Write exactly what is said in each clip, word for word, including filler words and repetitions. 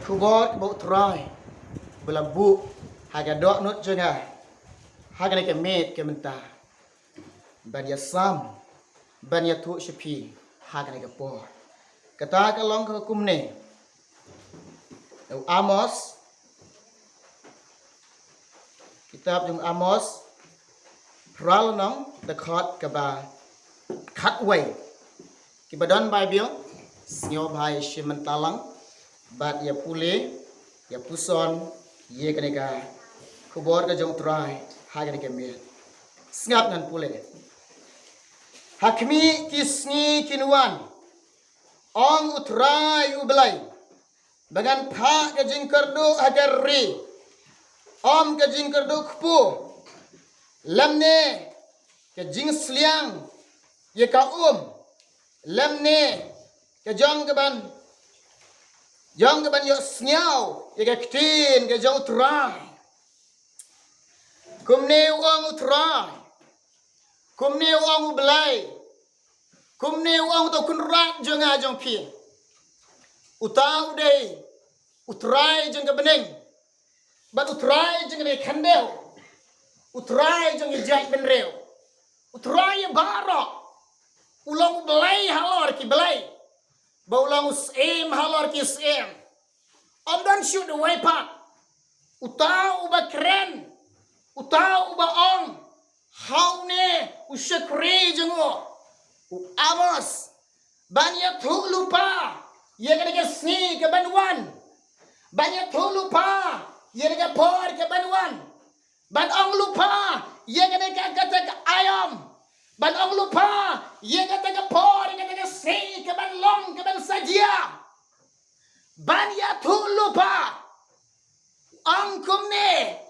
Khubor kaba U Trai ba la buh ha ka dohnud jong nga ha kane ka miet ka mynta, ban ïasam, ban ïathuh sha phi ha kane ka por. Kata ka long ka kumne: U Amos, kitab jong Amos, phra lynnong, dkhot kaba khatwei. Kiba don Baibl, sngewbha ïa shim bynta lang bad ïa pule, ïa puson ïa kane ka khubor ka jong U Trai ha kane ka miet. Sngap ngan pule. Ha khmih ki sngi kin wan, ong U Trai U Blei, ba ngan phah ka jingkyrduh ha ka ri, ym ka jingkyrduh kpu, lymne ka jingsliang ïa ka um, lymne ka jong ka ban, jong ka ban ïohsngew ïa ka ktien ka jong U Trai. Kumne u ong U Trai, kumne u ong U Blei, kumne u ong uta u Kynrad jong nga jong phi. Uta u dei U Trai jong ka bneng bad U Trai jong ka khyndew, U Trai jong ka jaitbynriew, U Trai ïa baroh. U long U Blei halor ki blei, bad u long U Syiem halor ki syiem. Ym don shuh uwei pat. Uta uba kren, uta uba ong ha une u shakri jong u, u Amos, ban ïathuh lypa ïa kane ka sngi ka ban wan, ban ïathuh lypa ïa kane ka por ka ban wan, ban ong lypa ïa kane ka, kata ka aïom, ban ong lypa ïa kata ka por, ïa kata ka sngi ka ban long, ka ban sa jia. Ban ïathuh lypa, ong kumne: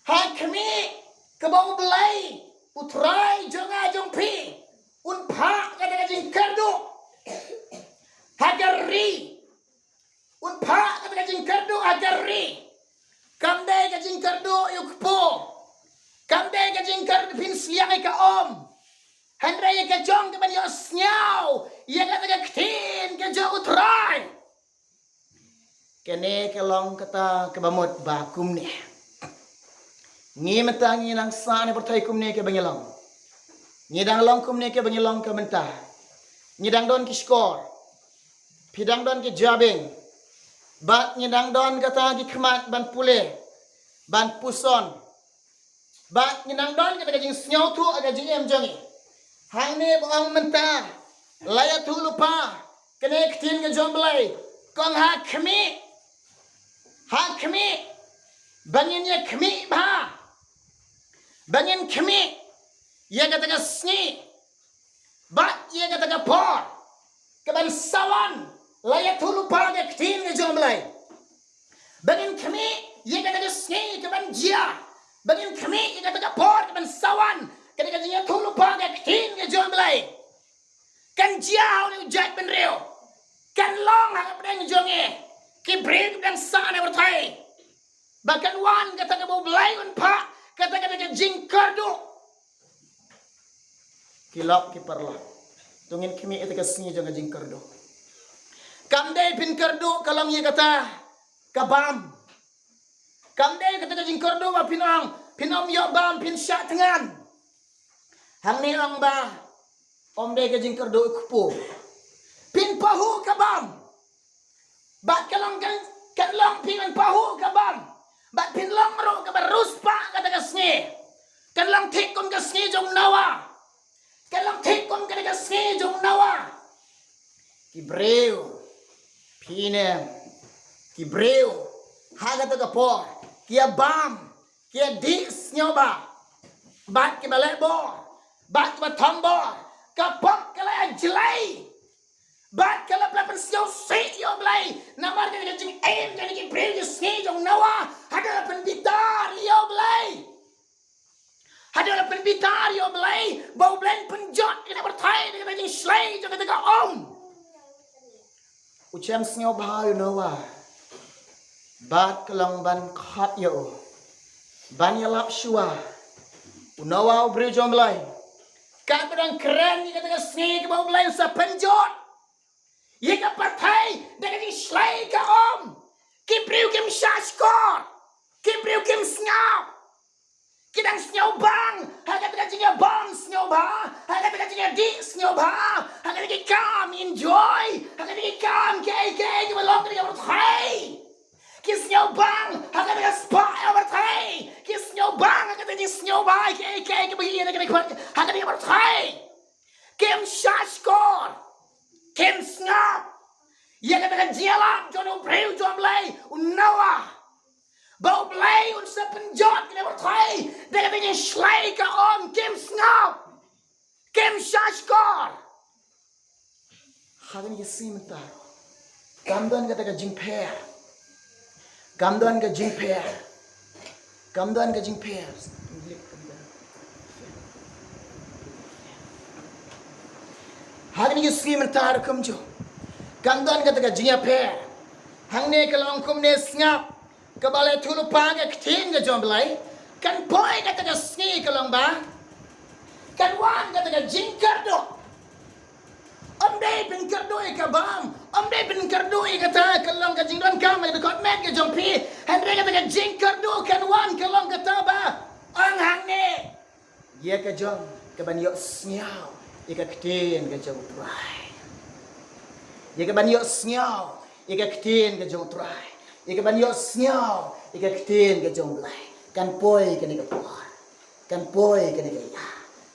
Ha khmih kaba U Blei, U Trai jong nga jong phi, un phah kata ka jingkyrduh ha ka ri, un phah kata ka jingkyrduh ha ka ri. Kam dei ka jingkyrduh ïa u kpu, kam dei ka jingkyrduh phin sliang ïa ka um, hynrei ïa ka jong ka ban ïohsngew ïa kata ka ktien ka jong U Trai. Kane ka long kata kaba mut ba kumne. Ngi mynta ngi nang sah ne pyrthei kumne kaba ngi long. Ngi dang long kumne kaba ngi long ka mynta. Ngi dang don ki shkor, phi dang don ki jabieng, bad ngi dang don kata ki khmat ban pule, ban puson. Bad ngi nang don kata ka jingsngewthuh ha ka jingim jong ngi. Hangne ba ong mynta, la ïathuh lypa kane ka ktien ka jong U Blei, kong ha khmih, ha khmih, ba ngin ïa khmih bha, ba ngin khmih ïa kata ka sngi bad ïa kata ka por ka ban sa wan. La ïathuh lypa ka ktien ka jong U Blei, ba ngin khmih ïa kata ka sngi ka ban jia, ba ngin khmih ïa kata ka por ka ban sa wan. Kata ka jingïathuh lypa ka ktien ka jong U Blei kan jia ha une u jaitbynriew, kan long ha ka pdeng jong ngi, ki briew ki dang sah ne pyrthei. Ba kan wan kata kaba U Blei un phah kata, kata ka jingkyrduh. Ki lok ki paralok, to ngin khmih ïa kata ka sngi jong ka jingkyrduh. Kam dei phin kyrduh ka long ïa kata ka bam. Kam dei kata ka jingkyrduh ba phin ong, phin ym ïoh bam phin shah thngan. Hangne ong ba ym dei ka jingkyrduh kpu. Phin pahuh ka bam. Bad ka long kan, kan long phi ban pahuh ka bam. Bad phin long ruh kaba riewspah kata ka sngi. Kan long thik kum ka sngi jong u Noah. Kan long thik kum kata ka sngi jong u Noah. Ki briew, phi ne em, ki briew ha kata ka por ki ïa bam, ki ïa dih sngewbha, bad kiba leh bor, bad kiba thombor. Ka pop ka la ïa jlei. Bad ka la pynlait pynsngewsih ïa U Blei. Namar ka jingim jong ki briew ki sngi jong u Noah, haduh la pynbitar ïa U Blei. Haduh la pynbitar ïa U Blei ba U Blei un pynjot ïa ka pyrthei da ka jingshlei jong kata ka um. U shem sngewbha ïa u Noah. Bad ka long ban khot ïa u, ban ïalap shuwa. U Noah u briew jong U Blei, katba dang kren ïa kata ka sngi kaba U Blei un sa pynjot ïa ka pyrthei da ka jingshlei ka um. Ki bha ha kata ka jingïadih, sngewbha ha kata ki kam enjoy, ha kata ki kam kiei kiei kiba long kata ka pyrthei. Ki sngewbha ha kata ka spah ïa ka pyrthei. Ki sngewbha ha kata ka jingsngewbha kiei kiei kiba ïa kata ka, ha kata ka pyrthei. Kim shahshkor, kim sngap ïa kata ka jingïalap jong u briew jong U Blei, u Noah, ba U Blei un sa pynjot kane ka pyrthei da kata ka jingshlei ka ong. Kim sngap, kim shahshkor. Ha kane ka sngi mynta kam don kata ka jingpher. Kam don ka jingpher. Kam don ka jingpher. Ha kane ka sngi mynta ruh kumjuh kam don kata ka jingïapher. Hangne ka long kumne, sngap, kaba la ïathuh lypa ka ktien ka jong U Blei. Kan poi kata ka sngi ka long ba kan wan kata ka jingkyrduh. Ym dei pynkyrduh ïa ka bam, ym dei pynkyrduh ïa kata ka long ka jingdonkam ïa ka dkhot met ka jong phi. Hynrei kata ka jingkyrduh kan wan ka long kata ba ong hangne, ïa ka jong ka ban ïohsngew ïa ka ktien ka jong U Trai. Ïa ka ban ïohsngew ïa ka ktien ka jong U Trai. Ïa ka ban ïohsngew ïa ka ktien ka jong U Blei. Kan poi kane ka por. Kan poi kane ka ïa,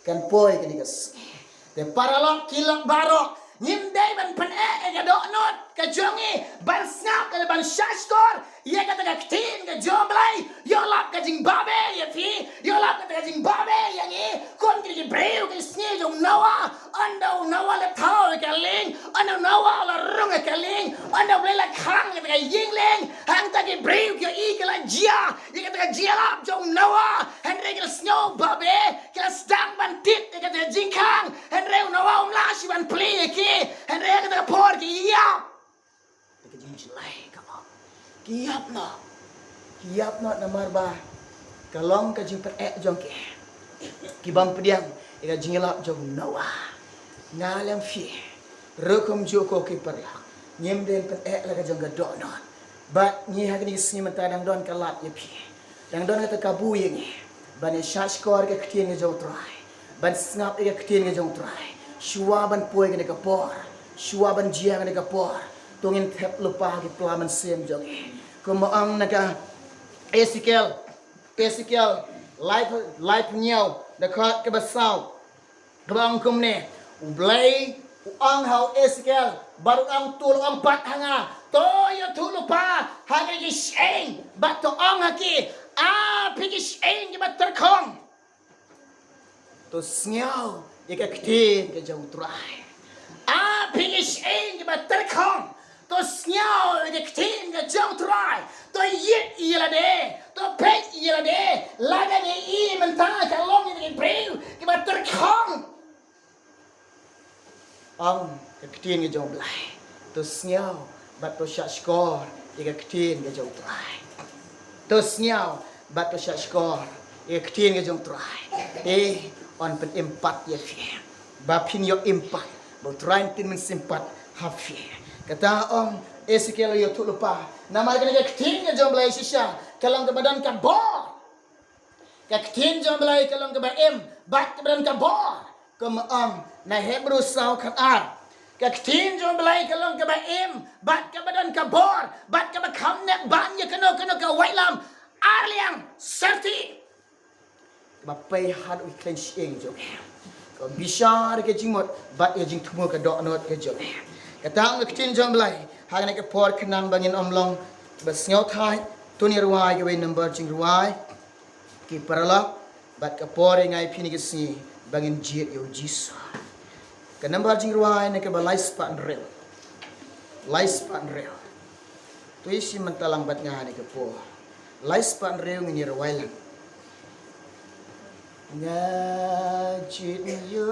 kan poi kane ka sngi. Te paralok, ki lok baroh, ngim dei ban pyneh ïa ka dohnud ka jong ngi ban sngap lane ban shahshkor ïa kata ka ktien ka jong U Blei. Ïoh lap ka jingbabe ïa phi, ïoh lap kata ka jingbabe ïa ngi. Kum kine ki briew ki sngi jong u Noah, ynda u Noah la thaw ïa ka lieng, ynda u Noah la rung ïa ka lieng, ynda U Blei la khang ïa kata ka ïing lieng, hangta ki briew ki ïohi ki la jia ïa kata ka jingïalap jong u Noah. Hynrei ki la sngew babe, ki la sdang ban tied ïa kata ka jingkhang. Hynrei u Noah um lah shuh ban plie ïa ki. Hynrei ha kata ka por ki ïap. Te ka jingjyllei ka ong, ki ïap noh. Ki ïap noh namar ba ka long ka jingpyneh jong ki, ki bym pdiang ïa ka jingïalap jong u Noah. Nga lem phi ruh kumjuh ko ki paralok, ngim dei ban pyneh la ka jong ka dohnud. Bad ngi ha kine ki sngi mynta dang don ka lad ïa phi. Dang don kata ka kabu ïa ngi ban ïa shahshkor ïa ka ktien ka jong u Trai, ban sngap ïa ka ktien ka jong u Trai shuwa ban poi kane ka por, shuwa ban jia kane ka por. To ngin thep lypa ki pla mynsiem jong ngi. Kumba ong na ka Esekiel, Esekiel laiphew, laiphew hynñiew, dkhot kaba saw. Kaba ong kumne, U Blei u ong ha u Esekiel, bad u ong, to ong pat ha nga, to ïathuh lypa ha ki shyieng, bad to ong ha ki, A phi ki shyieng kiba tyrkhong, to sngew ïa ka ktien ka jong u Trai. A phi ki shyieng kiba tyrkhong, to sngew ïa ka ktien ka jong u Trai. To ïit ïa lade, to peit ïa lade. Lada ngi i mynta ka long ïa ki briew kiba tyrkhong. Ong ka ktien ka jong u Blei, to sngew bad to shahshkor ïa ka ktien ka jong u Trai. To sngew bad to shahshkor ïa ka ktien ka jong u Trai. Te yn pynim pat ïa phi, ba phin ïoh im pat, ba u Trai un tim mynsiem pat ha phi. Kata ong Esekiel ïathuh lypa, namar kane ka ktien ka jong u Blei shisha ka long kaba don ka bor. Ka ktien jong u Blei ka long kaba im bad kaba don ka bor. Kumba ong na Hebru saw, khat ar, ka ktien jong u Blei ka long kaba im bad kaba don ka bor, bad kaba kham nep ban ïa kano kano ka waitlam ar liang syrti, kaba pei haduh ki khleiñ shyieng jong ngi, kaba bishar ïa ka jingmut bad ïa ka jingthmu ka dohnud ka jong ngi. Kata ong ka ktien jong u Blei ha kane ka por. Khnang ba ngin ym long kiba sngewthait, to ngin rwai kawei number jingrwai, ki paralok, bad ka por ïa ngi phi ha kine ki sngi ba ngin jied ïa u Jisu. Ka number jingrwai na kaba lai spah hynriew. Lai spah hynriew. To ïashim bynta lang bad nga ha kane ka por. Lai spah hynriew, ngin ïa rwai lang. Nga jied ïa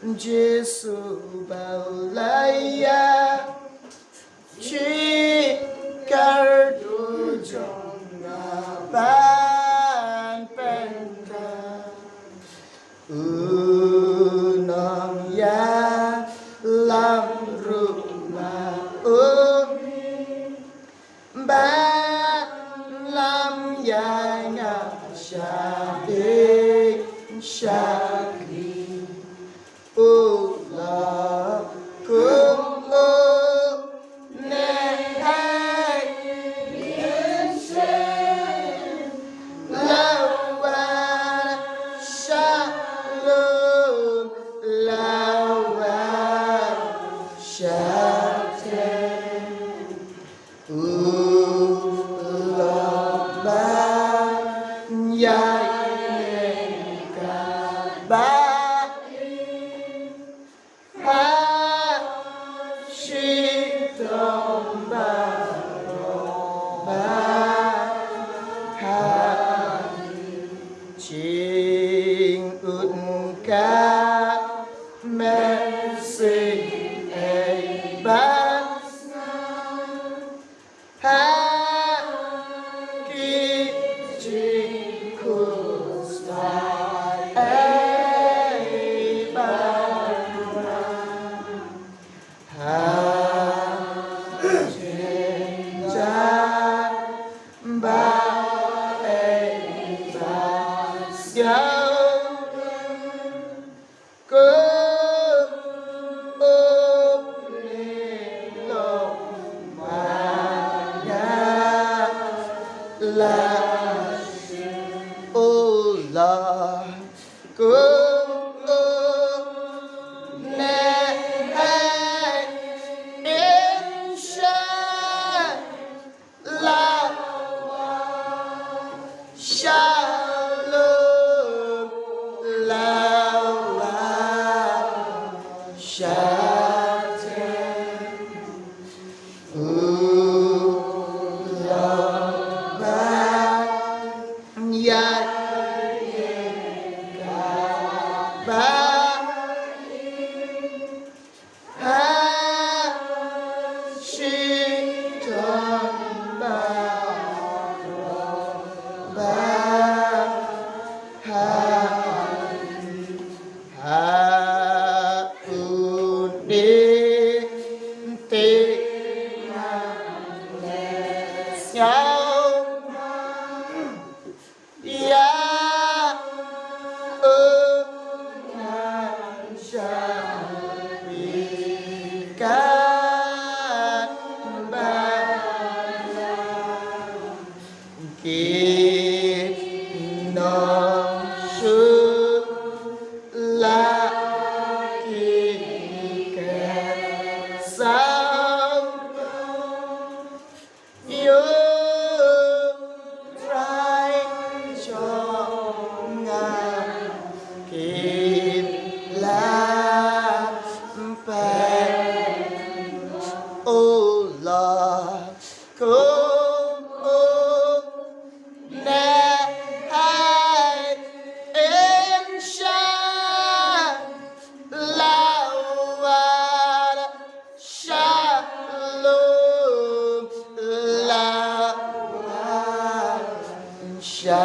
u Jisu ba u la ïa Shi kyrduh jong nga ban pyndonkam. U nongïalam ruh ma u mih ban lam ïa nga sha ïing sha Ha ki jingkhuslai ei Balang. Ha jingjia ba ei ba sngewdon. Kum u ne long ma nga la, o la. Kum u ne hei in sha lawa, sha lum lawa, sha tem. U la ba ya ka ba ha shi ton ba ba ha ha u ne te ma sngewma. Ya u ngan sha wi kan ba ki nong shu la ki ke sa. Ïa u Trai jong nga, ki la pynpaw, o la, kum u ne hei in sha lawa, sha lum lawa, sha